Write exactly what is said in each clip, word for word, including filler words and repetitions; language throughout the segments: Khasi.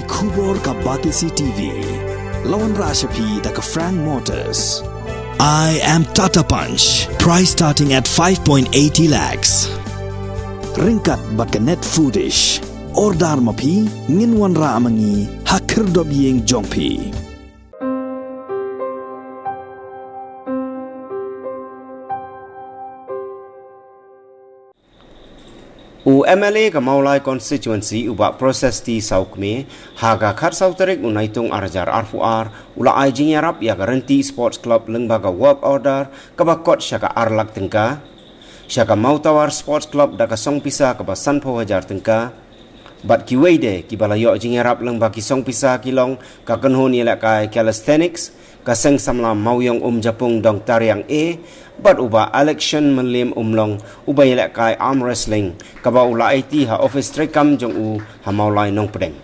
Khubor ka Batesi T V. La wanrah sha phi da ka Frank Motors. I am Tata Punch. Price starting at five point eighty lakhs. Ryngkat bad ka Net Foodish. Order ma phi, ngin wanrah ma ngi ha khyrdop ïing jong phi. U M L A ka Mawlai Constituency, u Bah Precious T Sawkmie, ha ka khatsaw tarik u Naitung ar hajar arphew ar, u la ai jingïarap ïa ka Rynti Sports Club lyngba ka work order kaba kot sha ka ar lak tyngka, sha ka Mawtawar Sports Club da ka song pisa kaba sanphew hajar tyngka, bad kiwei de kiba la ïoh jingïarap lyngba ki song pisa ki long ka kynhun ïalehkai calisthenics, ka Seng Samla Mawïong Umjapung Dongtariang A, bad u Bah Election Mylliem Umlong, uba ïalehkai arm wrestling, kaba u la aiti ha ophis treikam jong u ha Mawlai Nongpdeng.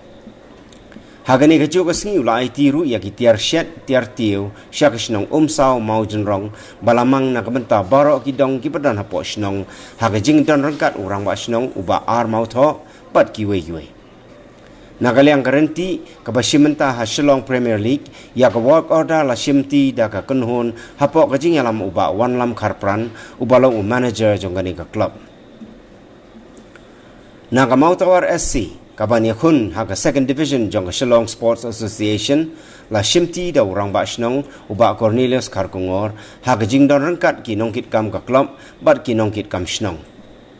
Ha kane kajuh ka sngi u la aiti ruh ïa ki tiar shet tiar tiew sha ka shnong Umsaw Mawjynrong, ba la mang na ka bynta baroh ki dong kiba don hapoh shnong, ha ka jingdon ryngkat u Rangbah Shnong u Bah R Mawthoh, bad kiwei kiwei. Na ka liang ka Rynti, kaba shim bynta ha Shillong Premier League, ïa ka work order la shimti da ka kynhun hapoh ka jingïalam u Bah Wanlam Kharpran, uba long u manager jong kane ka club. Na ka Mawtawar S C, kaban ïakhun ha ka Second Division jong ka Shillong Sports Association, la shimti da u Rangbah Shnong u Bah Cornelius Kharkongor, ha ka jingdon ryngkat ki nongkitkam ka club bad ki nongkitkam shnong.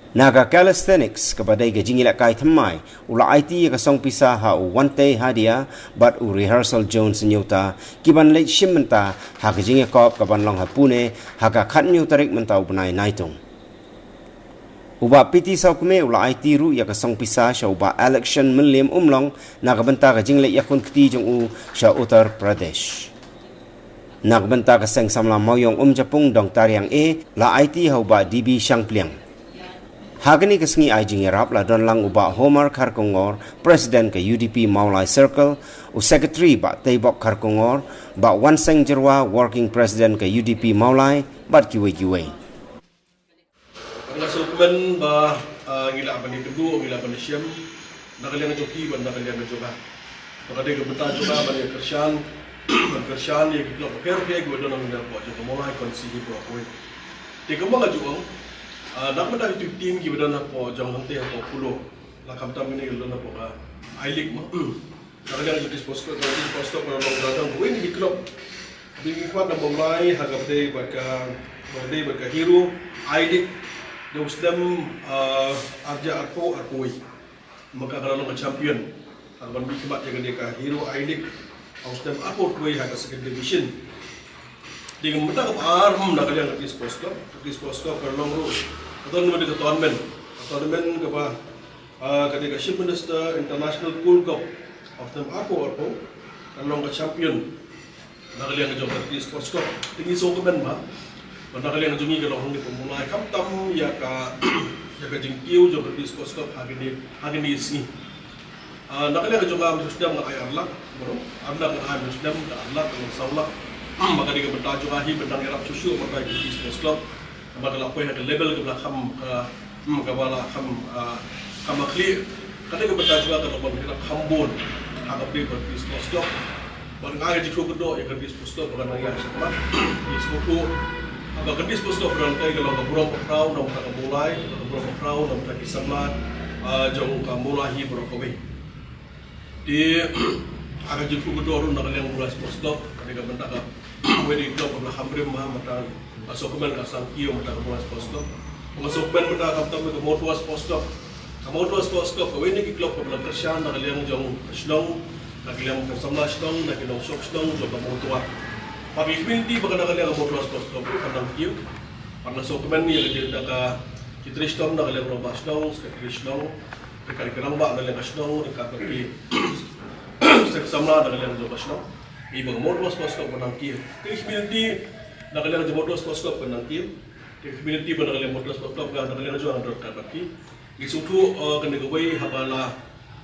Na ka calisthenics, kaba dei ka jingïalehkai thymmai, u la aiti ïa ka song pisa ha u Wantei Hadia bad u Rehearsal Jones Nyuta, kiban leit shim bynta ha ka jingïakop kaban long ha Pune ha ka khathynñiew tarik mynta u bnai Naitung. U Bah P T Sawkmie u la aiti ruh ïa ka song pisa sha u Bah Election Mylliem Umlong na ka bynta ka jingleit ïakhun kti jong u sha Uttar Pradesh. Na ka bynta ka Seng Samla Mawïong Umjapung Dongtariang A, la aiti ha u Bah D B Shangpliang. Ha kane ka sngi ai jingïarap la don lang u Bah Homer Kharkongor, President ka U D P Mawlai Circle, u Secretary Bah Teibok Kharkongor, Bah Wanseng Jyrwa, Working President ka U D P Mawlai, bad kiwei kiwei. Nga sngewkmen ba, ah, ngi lah ban ïakynduh, ngi lah ban ïashem na ka liang jong ki bad na ka liang jong nga. Ba ka dei ka bynta jong nga ban ïakyrshan, ban kyrshan ïa ki club bapher bapher kiba don hangne hapoh jong ka Mawlai Constituency hi baroh kawei. Te kumba nga ju ong, ah, na ka bynta kitu ki team kiba don hapoh jong hangtei hapoh Polo, la khamtam kine kiba don hapoh ka I-League mo. Na ka liang jong ki sports club, jong ki sports club, ka long ka dang kawei na ki club. Dei ki kwah na Mawlai, ha kaba dei bad ka, kaba dei bad ka Hero I-League, da u snem, ah, ar hajar arphew arphew wei. Mynta ka la long ka champion. Ha kaban mih khmat ïa kane ka Hero I-League ha u snem arphew arphew wei ha ka Second Division. Dei ka mynta kaba ar, hmm, na ka liang ka Rynti Sports Club, ka Rynti Sports Club ka long ruh, ka don ruh ka tournament. Ka tournament kaba Ah, ka dei ka Chief Minister International Pool Cup of the arphew arphew, ka long ka champion na ka liang ka jong ka Rynti Sports Club. Te ngi sngewkmen ba, ba na ka liang ka jong ngi ka long hangne hapoh Mawlai, khamtam ïa ka, ïa ka jingkiew jong ka Rynti Sports Club ha kine, ha kine ki sngi. Ah, na ka liang ka jong nga, mynta u snem nga ai ar lak, bro. Ar lak nga ai, mynta u snem ka ar lak, ka long saw lak. Ba ka dei ka bynta jong nga hi ban dang ïarap shuh shuh bynta ïa ka Rynti Sports Club. Namar ka la poi ha ka level kaba la kham, ah, hmm, kaba la kham, ah, kham khlieh. Ka dei ka bynta jong nga ka long ban ïarap kham bun ha kaba dei ka Rynti Sports Club. Bad nga ai ka jingkyrkhu kyrdoh ïa ka Rynti Sports Club ba kan nang ïaid shakhmat. Ngi sngewthuh ba ka Rynti Sports Club ka dang kai ka long ka burom ka khraw na ka bynta ka Mawlai, ka burom ka khraw na ka bynta ki samla, ah, jong ka Mawlai hi baroh kawei. Te, ai ka jingkyrkhu kyrdoh ruh na ka liang Mawlai Sports Club, ka dei ka bynta ka, kawei na ki club kaba la kham rim bha, mynta ka sngewkmen ka sangkiew mynta ka Mawlai Sports Club. Ka sngewkmen mynta khamtam ka Mawtawar Sports Club. Ka Mawtawar Sports Club, kawei na ki club kaba la kyrshan na ka liang jong ka shnong, na ka liang jong samla shnong, na ki nongshong shnong jong ka Mawtawar. Bad ka community ba ka na ka liang ka Mawtawar Sports Club ruh ka nang kiew. Bad nga sngewkmen ïa ka jingïadei ka ki trei shnong na ka liang rangbah shnong, secretary shnong, ryngkat ki rangbah na ka liang ka shnong, ryngkat bad ki seng samla na ka liang jong ka shnong. Ïa ba ka Mawtawar Sports Club ka nang kiew. Ka community na ka liang jong Mawtawar Sports Club ka nang kiew. Ka community ba na ka liang Mawtawar Sports Club ka na ka liang jong nga ryngkat bad ki. Ngi sngewthuh, eh, kane kawei haba la,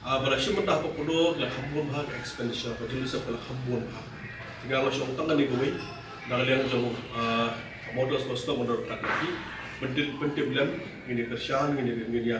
ah, ba la shim bynta hapoh Polo, ka la kham bun bha ka expenditure, ka jingïasep ka la kham bun bha. Te nga la shong tang kane kawei na ka liang jong, ah, Mawtawar Sports Club, Mawtawar Club ki. Pyntip, pyntip lem, ngin ïa kyrshan, ngin ïa, ngin ïa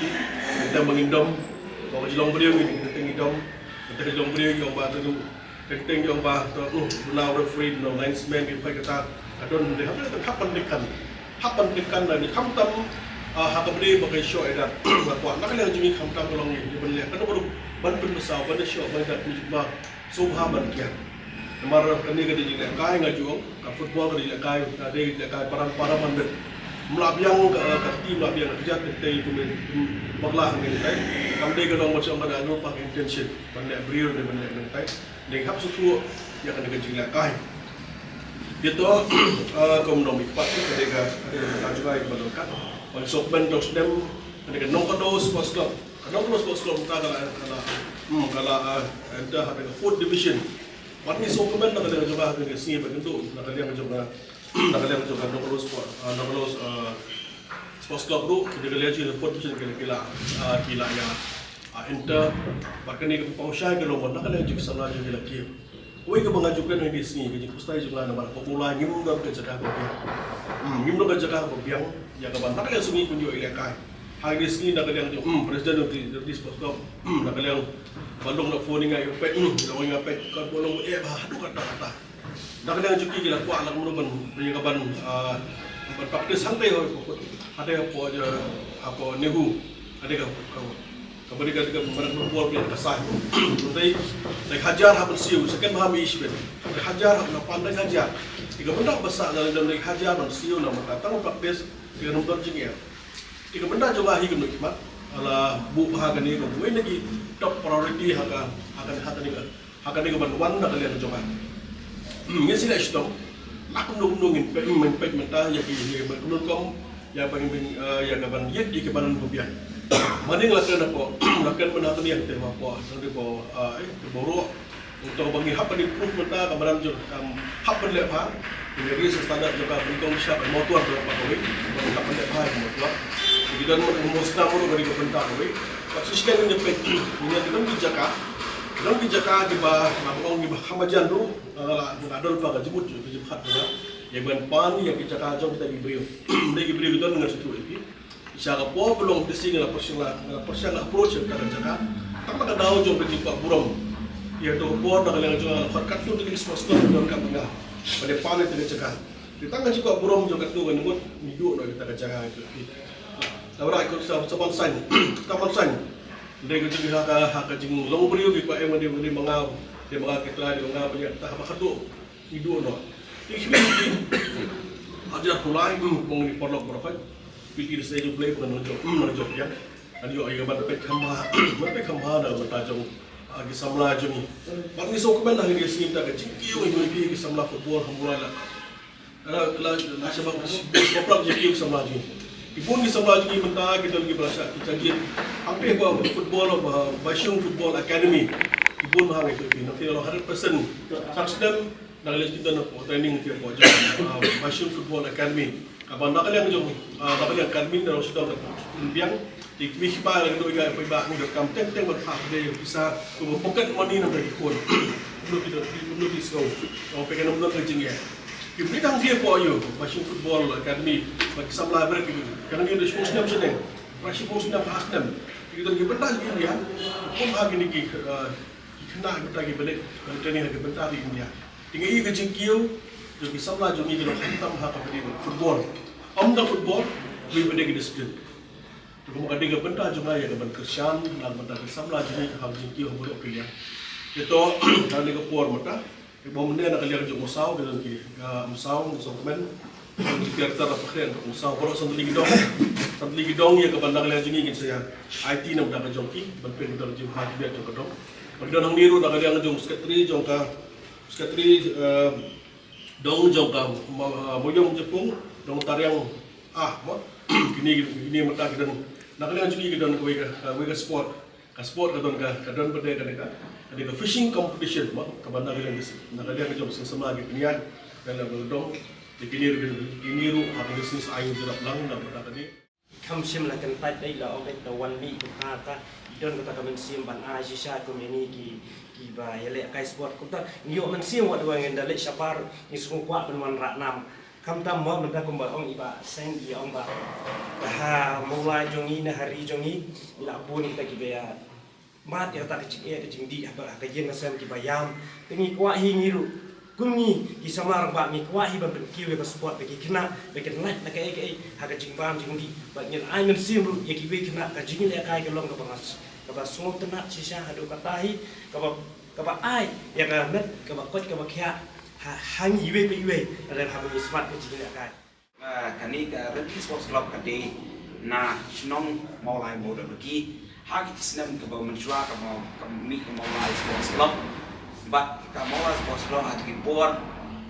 ki. Teng ba ngin dom, ba ka jinglong briew ngin, teng ngin dom, teng ka jinglong briew ngin ong ba tu, teng teng ngin ong ba tu, uh, duna referee, duna linesman, ngin phai kata, ka don de, hap ban, hap ban tekan, hap ban tekan na ni khamtam, ah, ha ka bri ba ka shoh ïa dat, ba kwah na ka liang jong ngi khamtam ka long ngi, ban leh, ka dok ban pynbsa, ban shoh, ban dat ni ba, sngewbha ban kiar. Namar kane ka dei jinglehkai nga ju ong, ka football ka dei jinglehkai, ka dei jinglehkai param param ban bit. Mla biang ka, ka team mla biang ka jat ka tei kumne, bakla hangne tai. Kam dei ka dong macam ban anu pa intention ban leh briew ne ban leh nang tai. Dei hap susu ïa kane ka jinglehkai. Ito, eh, kum nong mi pat ka dei ka, ka dei ka jinglehkai ban long kat. Ban sok ban dok snem, ka dei ka Nongkhlaw Sports Club. Ka Nongkhlaw Sports Club ka la, ka la, hmm, ka la, eh, enter ha ka fourth division. Wat ngi sngewkmen na ka liang jong ka, ha ka sngi ba kynduh na ka liang jong ka, na ka liang jong ka Nongkhlaw Sport, ah, Nongkhlaw, ah, Sports Club ruh, ki dei ka liang jong ka fourth division ki la, ki la, ah, ki la ïa, ah, enter. Bad kane ka pynpaw shai ka long na ka liang jong ki samla jong ki la kiew. Wei kaba nga ju kren ha kine ki sngi, ka jingpynsngew jong nga namar ba u Blai ngim don ka jaka ba biang. Hmm, ngim don ka jaka ba biang ïa kaba na ka liang sngi pynïoh ïalehkai. Ha kine ki sngi na ka liang jong, hmm, president of the, of the sports club, hmm, na ka liang ba long na phone nga ïa peit, hmm, na ïa peit ka ba long eh ba haduh katta katta. Na ka liang jong ki ki la kwah la kumno ban, ban ïa ka ban, ah, ban practice hangtei ha, hangtei hapoh, hapoh NEHU. Hangtei ka, ka Kaba dei ka, dei ka, ba dei ka football player ka sah. Dei, dei hajar haba siew, second ba ha mi ishbet. Dei hajar haba na pan dei hajar. Dei ka bynta ba sah na dei hajar ban siew na mata tang practice, dei ka nongdon jingeh. Dei ka bynta jong nga hi ka nongkhmat. Ala buh ha kane ka buh na ki top priority ha ka, ha ka, ha kane ka. Ha kane ka ban wan na ka liang jong nga. Hmm, ngin sa leh shitom. Lah kumno kumno ngin peit, ngin peit mynta ïa ki, ïa ki ban kumno kum, ïa ban, eh, ïa ka ban ïit, ïa ka ban biang. Mane nga la kren hapoh, la kren mynta ha kane ïa te hapoh, te hapoh, eh, te hapoh ruh. Ito ba ngi hap ban improve mynta ka madan jong, um, hap ban leh bha. Ngi raise standard jong ka bynta sha ban motor jong ka kawei. Ban hap ban leh bha motor. Ngi don mo sna mo ka ri ka bynta kawei. Ka shisha ngi peit, ngi don ki jaka. Don ki jaka kiba, nga ba ong kiba kham marjan ruh, nga la, nga don ba ka jingmut, ka jingmut ba nga. Ïa ban pan ïa ki jaka jong kita ki briew. Dei ki briew ki don nga shu ïa ki. Sha ka por ba long D C nga la pyrshang la, nga la pyrshang la approach ïa kita ki jaka. Tang na ka daw jong ka jingkwah burom. Ïa to ka por na ka liang jong nga la khot katto ki sports club don ka bynta. Ba dei pan ïa kita ki jaka. Te tang ka jingkwah burom jong katto ka jingmut, ngi duh noh ïa kita ki jaka ïa ki. Lada rai ko sa, sa ban sign, sa ban sign. Dei ka jing ha ka, ha ka jinglong briew ki kwah em dei, dei ma nga, dei ma nga ki trai, dei ma nga ba ïa ta ha ba khadduh. Ngi duh noh. Ngi khmih ngi. Hajar kulai, hmm, bong ni paralok baroh. Phi ki dei sa ju blei ba nang jop, hmm, nang jop ïa. Nang jop ïa ban peit kham bha, ban peit kham bha na ka bynta jong, ah, ki samla jong ngi. Bad ngi sngewkmen ha kine ki sngi mynta ka jingkiew ngi ki samla football ha Mawlai la. La, la, la shabak, shabak jingkiew samla jong ngi. Ki bun ki samla jong ngi mynta ki don kiba la shah ki jingkiew. Hangtei ba football, ba, Baishung Football Academy. Ki bun ba hangtei ki, na ki la hundred percent. Sdang sdang, na ka liang ki don hapoh training ki hapoh jong, ah, Baishung Football Academy. Kaba na ka liang jong, ah, na ka liang academy na sdang ka biang. Te ki mih ki ba la ka dei ka pynbha ngi donkam teng teng ban phah dei pisa kumba pocket money na ki khun. Kumno ki doh, kumno ki sngew. Ong phi ka nang don ka jingeh. Ki mih dang die poh ïa u Baishung Football Academy ba ki samla bret ki. Ka dang die da shiphew snem shaneng. Ba shiphew snem ha snem. Ki don ki bynta ki India. Kum ha kine ki, eh, ki khynnah ki bynta ki bret. Ba training ha ki bynta ki India. Te nga i ka jingkiew jong ki samla jong ngi ki long khamtam ha ka bynta football. Ym da football, ki bynta ki discipline. Te kumba ka dei ka bynta jong nga ïa ka ban kyrshan na ka bynta ka samla jong ngi ha ka jingkiew ha baroh ki liang. Te to, ha kane ka por mynta, te ba mynne na ka liang jong u Saw, ka jong ki, ka u Saw, u Saw Kmen, jong ki Piar Tar, la pyrkhat u Saw, baroh san tylli ki dong. San tylli ki dong ïa ka ban na ka liang jong ngi ngin sa ïa aiti na ka bynta ka jong ki, ban pynbeit ka jingpynbeit jong ka dong. Ba ki don hangne ruh na ka liang jong secretary, jong ka secretary, eh, dong jong ka, ma, ah, Moyong Jepung, dong Tariang, ah, mo. Kine, kine mynta ki don, Na ka liang jong ngi ka don kawei ka, kawei ka sport. Ka sport ka don ka, ka don pat kane ka, kane ka fishing competition mo, kaba na ka liang ka, na ka liang ka jong ka seng samla ki pynïaid, ka liang ka dong, te kine ruh, kine ruh ha ka business aiu jrap lang na ka kane. Kham shym la kyntait dei la ong dei ta wan mih kumta ta, i don kata ka mynsiem ban ai shisha kum ïa ngi ki, kiba ïalehkai sport kumta. Ngi ïoh mynsiem wat wan ngin da leit shabar, ngi sngew kwah ban wan rah nam. Khamtam mo mynta kumba ong i Bah Seng i ong ba ha Mawlai jong ngi ne ha ri jong ngi, ngi la bun kita kiba ïa mad ïa kata ka jingeh ka jingdih ha ka ïing ka sem kiba ïam. Te ngi kwah hi ngi ruh kum ngi ki samla rangbah ngi kwah hi ban pynkiew ïa ka sport ba ki khynnah ba kin lait na kaei kaei ha ka jingbam jingdih. Ba ngin ai mynsiem ruh ïa kiwei khynnah ka jingïalehkai ka long kaba ngas kaba sngewtynnat shisha haduh katta hi kaba, kaba ai ïa ka met kaba koit kaba khiah ha, ha ngi iwei pa iwei lada haba ngi smat ka jingïalehkai. Ah, kane ka Rynti Sports Club ka dei na shnong Mawlai Mawdawrki. Ha ki snem kaba mynshuwa ka Maw-, ka mih ka Mawlai Sports Club. Bad ka Mawlai Sports Club ha ki por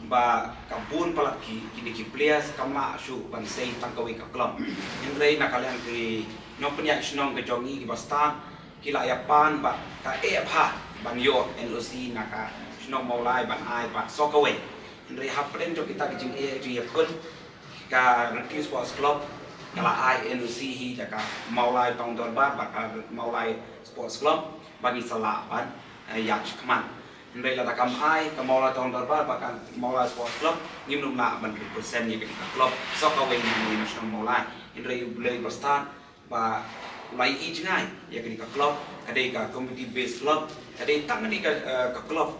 ba ka bun palat ki, kine ki players kam lah shuh ban sei tang kawei ka club. Hynrei na ka liang ki nongpynïaid shnong ka jong ngi kiba stad ki la ïa pan bad ka eh bha ban ïoh N O C na ka shnong Mawlai ban ai pat sa kawei. Hynrei hapdeng jong kita ki jingeh jingïakut ka Rynti Sports Club ka la ai N O C hi da ka Mawlai Town Dorbar bad ka Mawlai Sports Club ba ngi sa lah ban, eh, ïaid shakhmat. Hynrei lada kam ai ka Mawlai Town Dorbar bad ka Mawlai Sports Club ngim lah ban represent ïa ka club sa kawei na shnong Mawlai. Hynrei U Blei ba stad ba u la ïohi jngai ïa kane ka club, ka dei ka community based club, ka dei tang kane ka, eh, ka club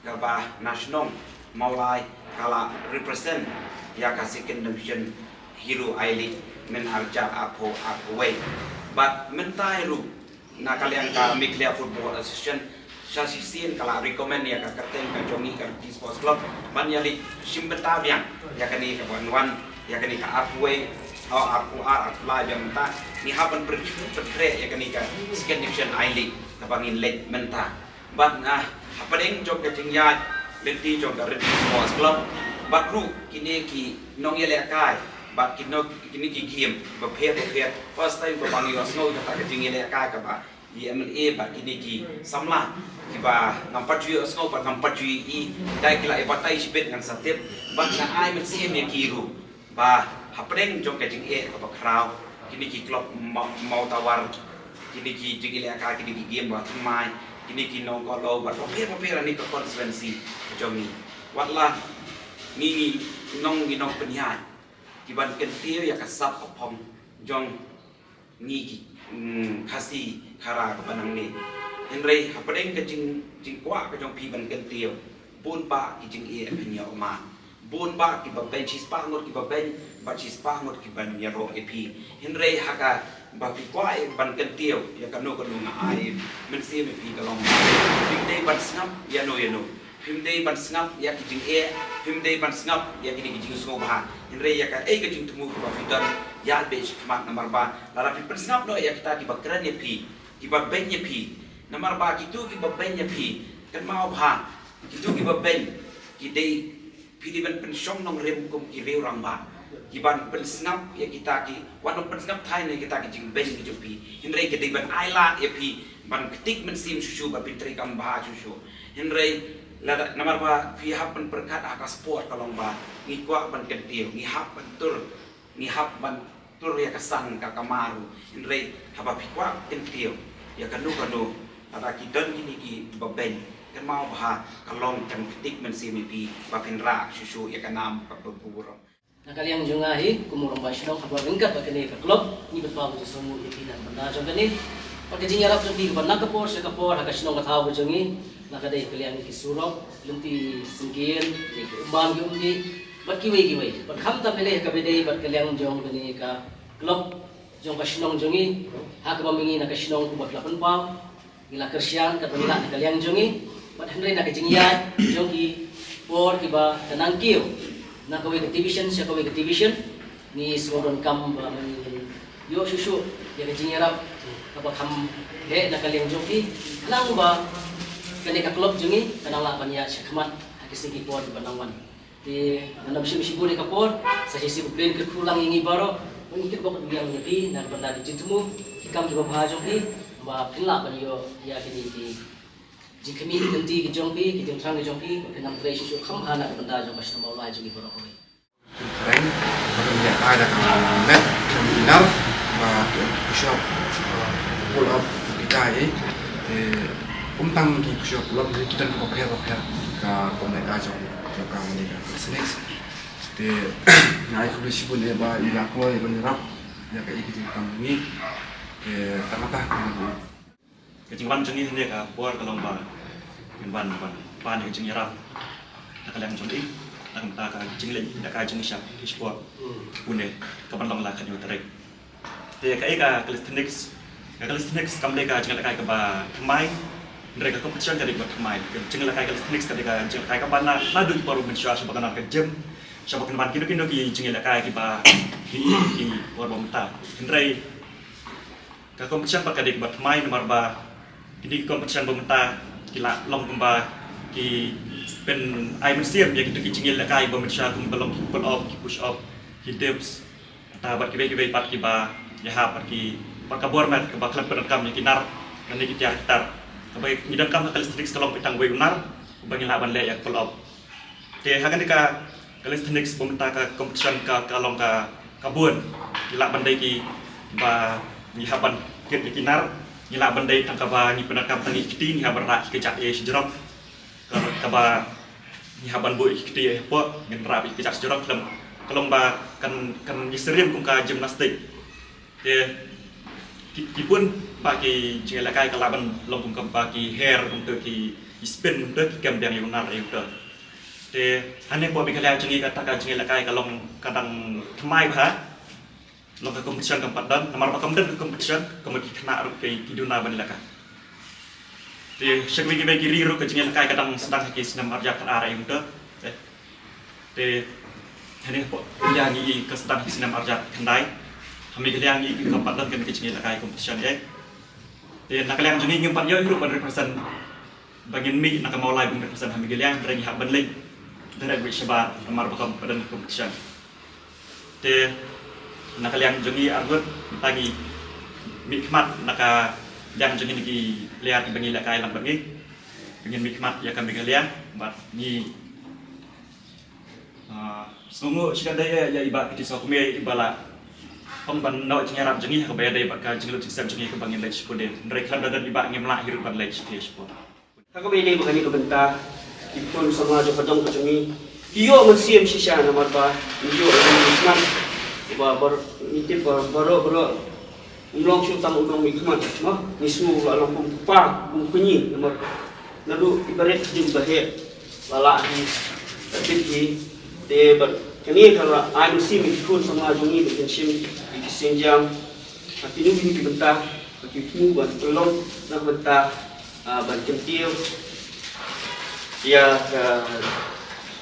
kaba na shnong Mawlai ka la represent ïa ka second division Hero I-League mynta arjar arphew arphew wei. Bad mynta ruh na ka liang ka Meghalaya Football Association sa shisien ka la recommend ïa ka kyrteng ka jong ngi ka Rynti Sports Club ban ïa leit shim bynta biang ïa kane ka ban wan ïa kane ka arphew wei, oh, arphew ar, arphew lai biang mynta. Ngi hap ban pyrkhat pyrkhat ïa kane ka second division I-League kaba ngin leit mynta. Bad na hapdeng jong ka jingïaid lynti jong ka Rynti Sports Club bad ruh kine ki nongïalehkai bad ki nong, kine ki game bapher bapher. First time kaba ngi ïohsngew kata ka jingïalehkai kaba i M L A bad kine ki samla kiba ngam pat ju ïohsngew bad ngam pat ju i, dei ki la ïa batai shibit ngan sa tip bad nga ai mynsiem ïa ki ruh ba hapdeng jong ka jingeh kaba khraw kine ki club Maw-, Mawtawar, kine ki jingïalehkai, kine ki game ba thymmai, kine ki nongkohloo bad bapher bapher ha kane ka constituency jong ngi. Wat la ngi ngi nong, ngi nongpynïaid ki ban kyntiew ïa ka sap ka phong jong ngi ki, mm, Khasi Khara kaba nangne. Hynrei hapdeng ka jing, jingkwah ka jong phi ban kyntiew, bun bah ki jingeh phin ïoh mad. Bun bah kiba beiñ, shispah ngut kiba beiñ bad shispah ngut kiban ïaroh ïa phi. Hynrei ha kaba phi kwah ban kyntiew ïa kano kano, nga ai mynsiem ïa phi ka long ba phim dei ban sngap ïano ïano. Phim dei ban sngap ïa ki jingeh, phim dei ban sngap ïa kine ki jingsngewbha. Hynrei ïa kaei ka jingthmu kaba phi don, ïaid beit shakhmat namar ba lada phi pynsngap noh ïa kita kiba kren ïa phi, kiba beiñ ïa phi. Namar ba kito kiba beiñ ïa phi, kynmaw bha, kito kiba beiñ ki dei, phi dei ban pynshong nongrim kum ki riew rangbah kiban pynsngap ïa kita ki, wat nang pynsngap thaiñ na kita ki jingbeiñ ki jong phi. Hynrei ki dei ban ailad ïa phi ban ktik mynsiem shuh shuh, ban pyntreikam bha shuh shuh. Hynrei lada, namar ba phi hap ban pyrkhat ha ka sport ka long ba ngi kwah ban kyntiew, ngi hap ban tur, ngi hap ban tur ïa ka san ka kamar ruh. Hynrei haba phi kwah kyntiew ïa kano kano, lada ki don kine kiba beiñ, kynmaw bha ka long kan ktik mynsiem ïa phi ba phin rah shuh shuh ïa ka nam kaba burom. Na ka liang jong nga hi kum u rangbah shnong, haba ryngkat bad kane ka club, ngi pynpaw ka jingsngewnguh ïa phi na ka bynta jong kane. Bad ka jingïarap jong phi kaba na ka por sha ka por ha ka shnong ka thaw ka jong ngi, na ka dei ka liang ki surok, lynti syngkien, ki umbam ki umdih bad kiwei kiwei. Bad khamtam eh leh kaba dei bad ka liang jong kane ka club jong ka shnong jong ngi, ha kaba ma ngi na ka shnong kumba phi la pynpaw, ngi la kyrshan katba ngi lah na ka liang jong ngi. Bad hynrei na ka jingïaid jong ki por kiba ka nang kiew na kawei ka division sha kawei ka division, ngi sngewdonkam ba ma ngi ïoh shuh shuh ïa ka jingïarap kaba kham heh na ka liang jong phi, khnang ba kane ka club jong ngi kan nang lah ban ïaid shakhmat ha ki sngi ki por kiba nang wan. Te ngan ym shim shibun ïa ka por, sa shisien U Blei un kyrkhu lang ïa ngi baroh. Ngi kyrpad ïa phi na ka bynta ki jingthmu ki kam kiba bha jong phi, ba phin lah ban ïoh ïa kine ki jingkhmih ki lynti ki jong phi, ki jingthrang ki jong phi, ba phin nang trei shuh shuh kham bha na ka bynta jong ka shnong Mawlai jong ngi baroh kawei. Reng, ba kan ïa ai da ka met, ka minar, ba ki push up, pull up, kita i. Te kum tang ki push up, pull up, ki don kiba pher ba pher, ka pom ne ka jong, jong ka mane ka calisthenics. Te nga ai khublei shibun eh ba i la kloi ban ïarap ïa ka i ka jingkam ngi. Te tang kata ka ngi. Ka jingwan jong ngi hynne ka por ka long ba ngin wan ban pan ïa ka jingïarap na ka liang jong ngi, na ka bynta ka jingleh ïalehkai jong ngi sha ki sport. Pune ka ban long la khathynñiew tarik. Te ka ei ka calisthenics, ka calisthenics kam dei ka jinglehkai kaba thymmai, hynrei ka competition ka dei kaba thymmai. Ka jinglehkai calisthenics ka dei ka jinglehkai kaba na, naduh ki por mynshuwa sha ba ka nar ka gym, sha ba kan wan kino kino ki jinglehkai kiba ki, ki por ba mynta. Hynrei ka competition pat ka dei kaba thymmai namar ba kine ki competition ba mynta ki la long kumba ki pynai mynsiem ïa kito ki jinglehkai ba mynshwa kumba long ki pull up, ki push up, ki dips. Te bad kiwei kiwei pat kiba ïahap bad ki, bad ka bor met kaba khlem pyndonkam ïa ki nar lane ki tiar ki tar. Kaba ngi donkam ha calisthenics ka long tang wei u nar uba ngi lah ban leh ïa ka pull up. Te ha kane ka calisthenics ba mynta ka competition ka, ka long ka, ka bun. Ngi lah ban dei kiba ngi hap ban kit ïa ki nar, ngi lah ban dei tang kaba ngi pyndonkam tang ïa ki kti, ngi hap ban rah ki kjat ïa shajrong. Ka, kaba ngi hap ban buh ïa ki kti ïa hapoh, ngin rah ïa ki kjat shajrong khlem, ka long ba kan, kan ngi syriem kum ka gymnastic. Te ki, ki bun bah ki jingïalehkai ka lah ban long kum ka bah ki her kumta, ki, ki spin kumta, ki kem biang ïa u nar ïa uta. Te hangne hapoh Meghalaya jong ngi kata ka jingïalehkai ka long ka dang thymmai bha. Long ka competition kam pat don, namar ba kam don ka competition, ka mut ki khynnah ruh ki, ki duna ban ïalehkai. Te sha kiwei kiwei ki ri ruh ka jingïalehkai ka dang sdang ha ki snem arhajar khatar ïa uta. Te Te hangne hapoh India ngi i ka sdang ha ki snem arhajar khyndai. Ha Meghalaya ngi i kam pat don kane ka jingïalehkai competition eh. Te na ka liang jong ngi ngim pat ïoh ruh ban represent, ba ngin mih na ka Mawlai ban represent ha Meghalaya, hynrei ngi hap ban leit direct beit shabar namar ba kam pat don competition. Te na ka liang jong ngi arngut, mynta ngi mihkhmat na ka liang jong ngi na ki player kiba ngi lehkai lang bad ngi, ba ngin mihkhmat ïa ka Meghalaya bad ngi Ah, sngewnguh shikatdei ïa, ïa i Bah P T Sawkmie iba la ong ban noh jingïarap jong ngi ha kaba ïadei bad ka jinglut jingsem jong ngi kaba ngin leit sha Pune. Hynrei khlem da don i Bah ngim lah hi ruh ban leit sha Pune. Ha kaba ïadei bad kane ka bynta, ki khun samla jong ka dong ka jong ngi ki ïoh mynsiem shisha namar ba ngi ïoh ïa ka jingmihkhmat ba bar-, ngi tip ba baroh baroh. Ym long shuh tang u nongmihkhmat, mo, ngi sngew la long kum u kpa, kum u kñi, namar naduh i barit hadien ba heh la lah hi la tip hi. Te bad kane ka la ai mynsiem ïa ki khun samla jong ngi ba kin shim ïa ki sienjam ha kino kino ki bynta ba ki thmu ban pynlong na ka bynta, ah, ban kyntiew ïa ka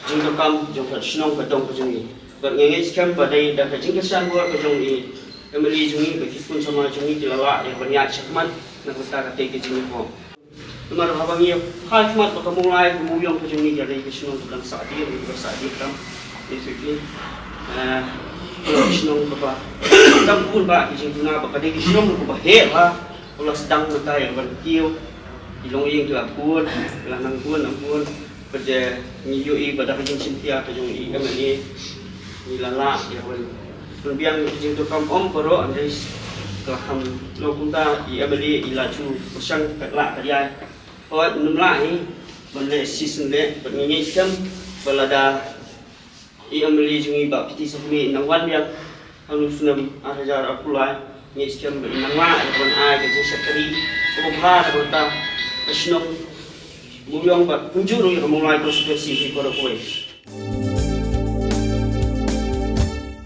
jingdonkam jong ka shnong ka dong ka jong ngi. Bad nga ngeit skhem ba dei da ka jingkyrshan bor ka jong i M L A jong ngi ba ki khun samla jong ngi ki la lah ïa ban ïaid shakhmat na ka bynta katei ka jingïakhun. Namar haba ngi ïa phai khmat ba ka Mawlai ka Mawïong ka jong ngi ka dei ka shnong kaba dang sah dien, kaba sah dien tam. Basically, eh, ka shnong kaba dang bun bah ki jingduna, ba ka dei ka shnong kaba heh bah. Ka la sdang mynta ïa ban kiew. Ki longïing ki la bun, ki la nang bun, nang bun. Bad ngi ïohi ba da ka jingshim khia ka jong i M L A ngi la lah ïa ban pynbiang ïa ka jingdonkam ym baroh, hynrei ka la kham long kumta, i M L A i la ju pyrshang katba lah ka jai. Hooid, ym lah hi ban leh shisien leh, bad ngi ngeit skhem ba lada i M L A jong ngi Bah P T Sawkmie i nang wan biang ha u snem ar hajar arphew lai, ngi ngeit skhem ba i nang lah ïa ban ai ka jingshakri kaba bha na ka bynta ka shnong Mawïong bad kumjuh ruh ïa ka Mawlai constituency hi baroh kawei.